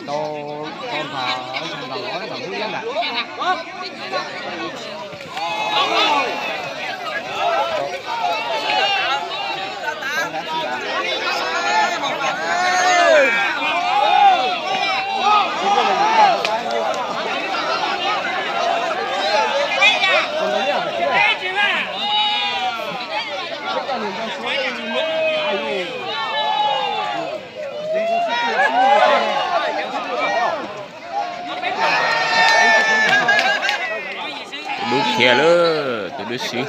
Tau, tau nta, tau nta los tau hnub ib na. Tus dub khiav lawm, tus dub siv.